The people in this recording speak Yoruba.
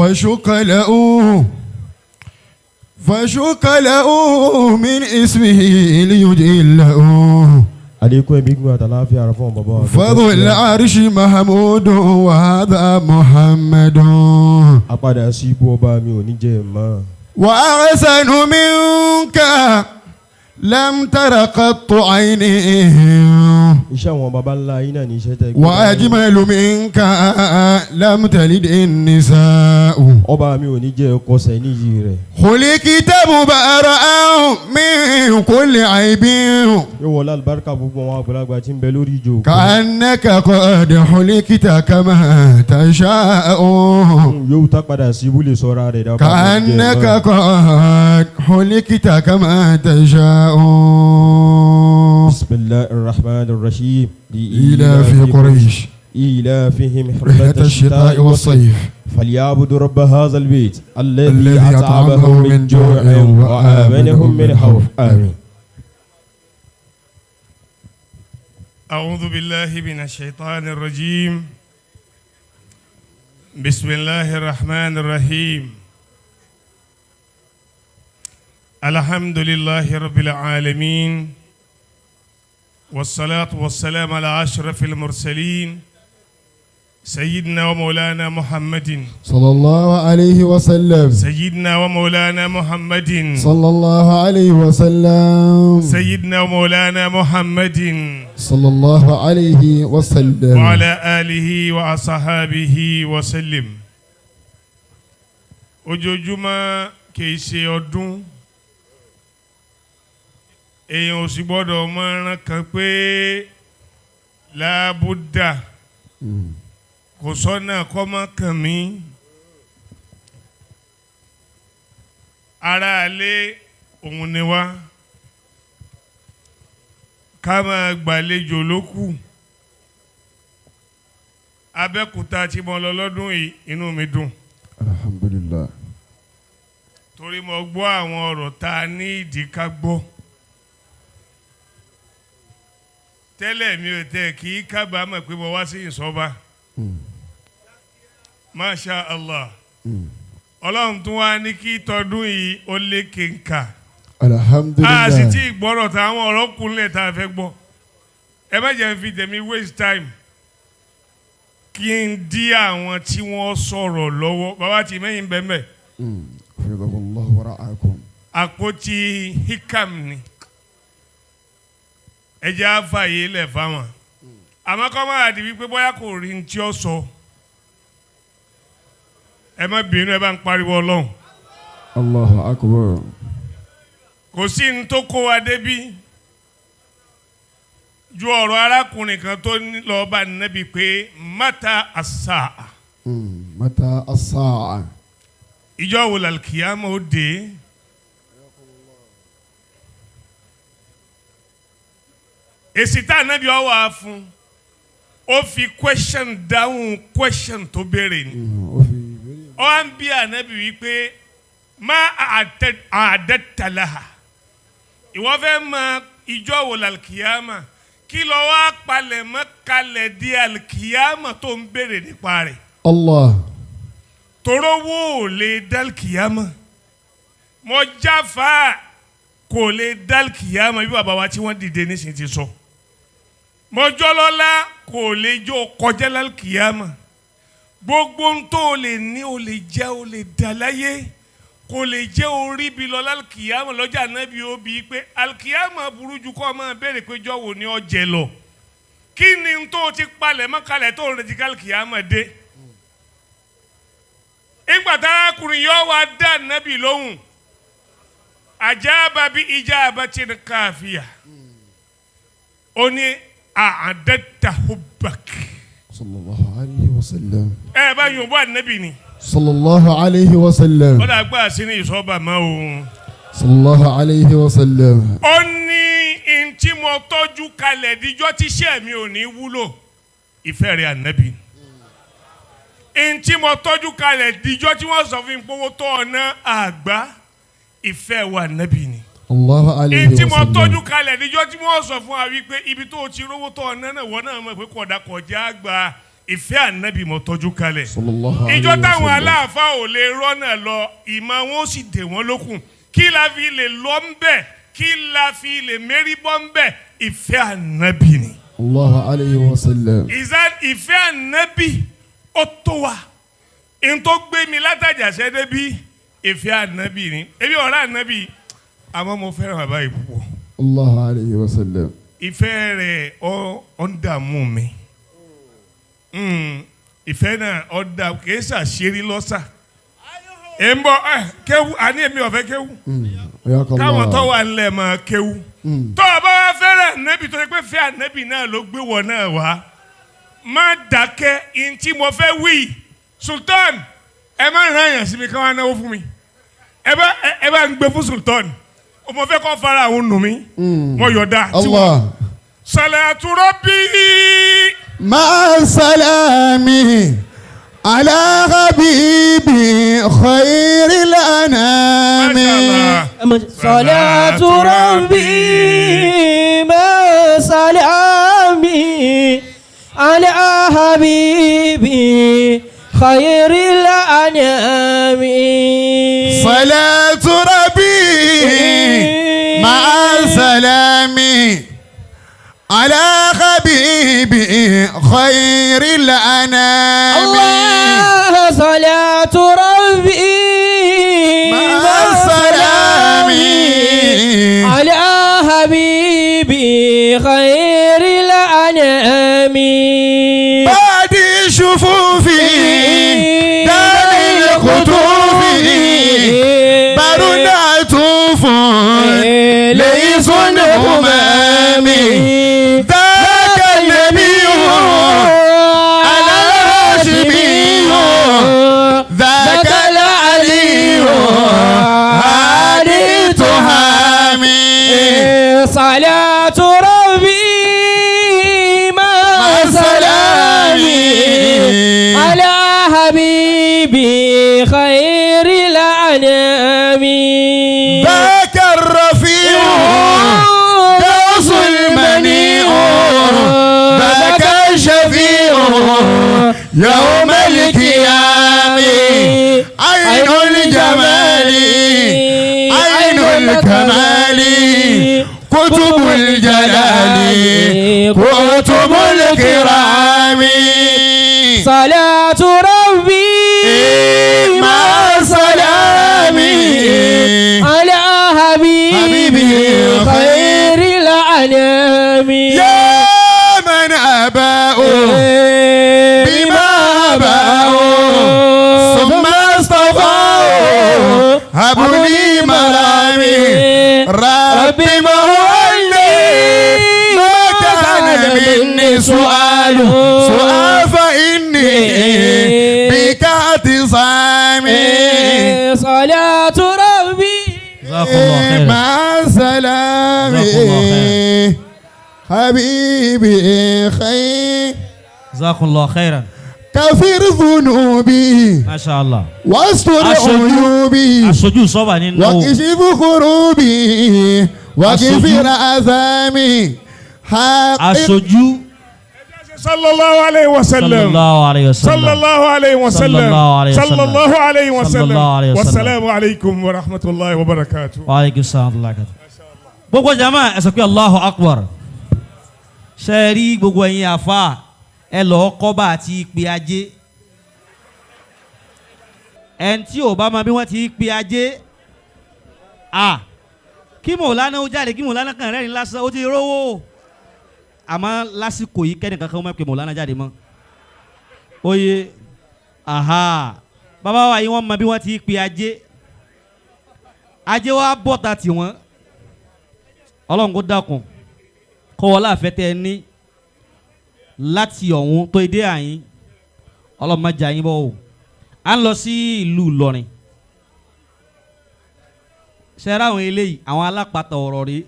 فشق له فشق له من اسمه ليجله. Àlékún ẹ̀mí gígùn àtàláfíà ara fún bàbá wa. فذو العرش محمود وهذا محمد. Apadà sí ibú ọba mi ò ní jẹ́ ẹ̀ mọ́. وأحسن منك لم تر قط عيني. Iṣẹ́ àwọn baba ńlá yín náà ní iṣẹ́ tẹ́ gbé dání. وأجمل منك لم تلد النساء. Ọba mi ò ní jẹ́ kọsẹ̀ níyì rẹ̀. خلقت مبرأ من كل عيب. Yóò wọlé alibarika gbogbo àwọn àgbàlagbà tí ń bẹ lórí ìjò. كأنك قد خلقت كما تشاء. Yóò tá padà sí ibú lè sọra rẹ̀ dábàá. كأنك قد خلقت كما تشاء. بسم الله الرحمن الرحيم. إيلاف قريش. إيلافهم رحلة الشتاء والصيف. فليعبدوا رب هذا البيت الذي الذي أطعمهم أطعمهم من من جوع جوع وآمنهم من خوف. آمين. أعوذ بالله من الشيطان الرجيم. بسم الله الرحمن الرحيم. الحمد لله رب العالمين، والصلاة والسلام على أشرف المرسلين، سيدنا ومولانا محمد. صلى الله عليه وسلم. سيدنا ومولانا محمد. صلى الله عليه وسلم. سيدنا ومولانا محمد. صلى الله عليه وسلم. وعلى آله وأصحابه وسلم. Ojoojúmọ́ kìí ṣe ọdún, èèyàn ò sì gbọ́dọ̀ mọ ẹran kan pé lábúdà kò sọ́nà kọ́mọ kàn mí. Aráalé òun ni wá, ká máa gbàlejò ló kù. Abẹ́òkúta tí mo lọ lọ́dún yìí, inú mi dùn. Alhamdulillah. Torí mo gbọ́ àwọn ọ̀rọ̀ tá a ní ìdí ká gbọ́. Tẹ́lẹ̀ mi ò tẹ́ kí kábàámọ̀ pé mo wá sí ìsọba. Masha Allah, Ọlọ́run tún wá ní kí tọdún yìí ó lé kéńkà. Alhamdulillah. A sì tí ì gbọ́rọ̀ táwọn ọ̀rọ̀ kúnlẹ̀ tá a fẹ́ gbọ́. Ẹ má jẹ́ n fi tèmi waste time, kí n dí àwọn tí wọ́n sọ̀rọ̀ lọ́wọ́. Bàbá tí mẹ́yìn bẹ́ẹ̀ bẹ́ẹ̀. Hafidhahullah wa ra'akum. Àpótí hikam ni, ẹ jẹ́ àfààyè lẹ̀ fáwọn, àmọ́ kọ́ máa di wípé bóyá kò rí ní tí ó sọ. Ẹ má bínú, ẹ bá ń pariwo Ọlọ́run. Allahu akbar. Kò sí ní tó kó wa débí ju ọ̀rọ̀ arákùnrin kan tó ní lọ́ọ́ bá nẹ́bi pé mata asa. Mata as-sa'a. Ìjọ wo làlùkìyàmọ̀ ó dé? Èsì tá ànábì ọ wà fún, ó fi question dáhùn question tó béèrè ni. Ó fi ìbéèrè. Ó wá ń bí ànábì wípé má àdẹ́tàláhà, ìwọ fẹ́ mọ ìjọ wo làlùkìyàmọ̀, kí lọ wá palẹ̀ mọ́ kalẹ̀ di àlùkìyàmọ̀ tó ń béèrè nípa rẹ̀? Allah. Toró wo ò lè dálkìyàmọ̀, mo jáfa kò lè dálkìyàmọ̀ bí bàbá wa tí wọ́n dìde nísìnyí ti sọ. Mo jọlọ́lá kò lè jó kọjá lálkìyàmọ̀. Gbogbo ń tó o lè ní, o lè jẹ́, o lè dà láyé, kò lè jẹ́ orí bi lọ lálkìyàmọ̀. Lọ́jà náà bí ó bí pé alkìyàmọ̀ burú ju kọ́ ọ máa béèrè pé jọ́ wo ni ọ jẹ lọ. Kí ni ń tó o ti palẹ̀ mọ́ kalẹ̀ tó ń retí kálkìyàmọ̀ dé? Ìgbà tárakùnrin yóò wá dá nábì lóhùn, àjábà bí ìjábà tí ní káfíà, ó ní àádẹ́ta hubbak. Sallallahu alayhi wa sallam. Ẹ bá yòǹbó ànábì ni. Sallallahu alayhi wa sallam. Ó dà gbà sí ní ìsọ́ba mọ́ o. Sallallahu alayhi wa sallam. Ó ní ntí mo tọ́jú kalẹ̀ díjọ́ tíṣẹ́ mi ò ní wúlò, ìfẹ́ rẹ̀ ànábì. Ntí mo tọ́jú kalẹ̀ díjọ́ tí wọ́n sọ fún mi pé owó tó ọ̀nà àgbá, ìfẹ́ wa ànábì ni. Allahu alayhi Ntí wa mo sallam. tọ́jú kalẹ̀ níjọ́ tí wọ́n sọ fún wa wípé ibi tó o ti rówó tó ọ̀nà náà, wọ́n náà mọ̀ pé kọ̀dà kọjá àgbà, Ìfẹ́ ànábì mo tọ́jú kalẹ̀. Sallallahu alayhi Ìjọ wa táwọn sallam. aláàfáà ò lè rọ́nà lọ, ìmọ̀ wọn ó sì dè wọ́n lókun. Kí la fi lè lọ ń bẹ̀? Kí la fi lè mérí bọ́ ń bẹ̀? Ìfẹ́ ànábì ni. Allahu alayhi wa sallam. Ìfẹ́ ànábì ó tó wa. N tó gbé mi látàjàṣẹ́ débi, ìfẹ́ ànábì ni. Ebi ọ̀rẹ́ ànábì, àmọ́ mo fẹ́ràn bàbá yìí púpọ̀. Allahu alayhi wa sallam. Ìfẹ́ rẹ̀ ó ń dààmú mi. Ìfẹ́ náà ó dà, kìí ṣàṣírí lọ́sà. Ẹ̀ ń bọ̀ ẹ̀ kéwú, àní èmi ò fẹ́ kéwú. Káwọn tó wà nílẹ̀ máa kéwú. Tó o bá wá fẹ́ràn ànábì, tó ṣe pé fẹ́ ànábì náà ló gbé wọ̀ náà wá, má dákẹ́. Ihun tí mo fẹ́ wí, Sultan, ẹ má ràn yàn sí mi ká wá náwó fún mi. Ẹ bá ń gbé fún Sultan, mo fẹ́ kọ́ fara àwọn nù mí. Mo yọ̀ọ̀da. Allah. Salatu Rabbi. مع سلامي على حبيبي خير الأنام. صلاة ربي مع سلامي على حبيبي خير الأنام. صلاة ربي مع سلامي على حبيبي خير الأنام. الله، صلاة ربي مع سلامي على حبيبي خير الأنام. بعد شفوفي دار الخطوف برد عطوف ليس همامي ذاك النبي الهاشمي ذاك العلي هادي تهامي. صلاة ربي مع سلامي على حبيبي خير الأنام. ذاك الرفيع غوث المنيع ذاك الشفيع يوم القيام عين الجمال عين الكمال كتب الجلال كتب الكرام. صلاة ربي مع سلامي على حبيبي حبيبي خير الأنام. يا من أباؤه بما أباؤه ثم اصطفاه هب لي مرامي ربي ما هو ما كان مني سؤال سؤال فإني بك اعتصامي. صلاة ربي. جزاكم الله خيرا. مع سلامي جزاكم الله. حبيبي خير. جزاكم الله خيرا. كفر ذنوبي ما شاء الله. واستر عيوبي Aṣojú sọ́ba ní náwó. واكشف كروبي واغفر آثامي حقق Aṣojú. Sallallahu alayhi wa sallam. Sallallahu alayhi wa sallam. Sallallahu alayhi wa sallam. Sallallahu alayhi wa sallam. Sallallahu alayhi wa sallam. Sallallahu alayhi wa sallam. Wasalaamu alaykum wa rahmatulahi wa barakatuh. Wa aleykum salaam wa rahmatullahi wa barakatuh. Gbogbo jama, ẹ sọ pé Allahu akbar. Ṣe é rí gbogbo ẹ̀yin àfa, ẹ lọ́ọ́ kọ́ bá àti ìpè ajé. Ẹn tí ò bá mọ bí wọ́n ti pe ajé a, kí mọ̀lánà ó jáde, kí mọ̀lánà kàn rẹ́rìn lásán, ó ti rówó. Àmọ́ lásìkò yìí, kẹ́nìkan kan má pe mọ̀lánà jáde mọ́. Oye aha, bàbá wa yìí, wọ́n mọ bí wọ́n ti pe ajé. Ajé wa bọ́ta tiwọn. Ọlọ́run kó dákun kọ́ wọlé àfẹ́tẹ́ ẹ ní láti ọ̀hún tó dé àyín. Ọlọ́run má jà yín bọ́ o. À ń lọ sí ìlú Ìlọrin. Ṣẹ́ra àwọn eléyìí, àwọn alápatà ọ̀rọ̀ rèé.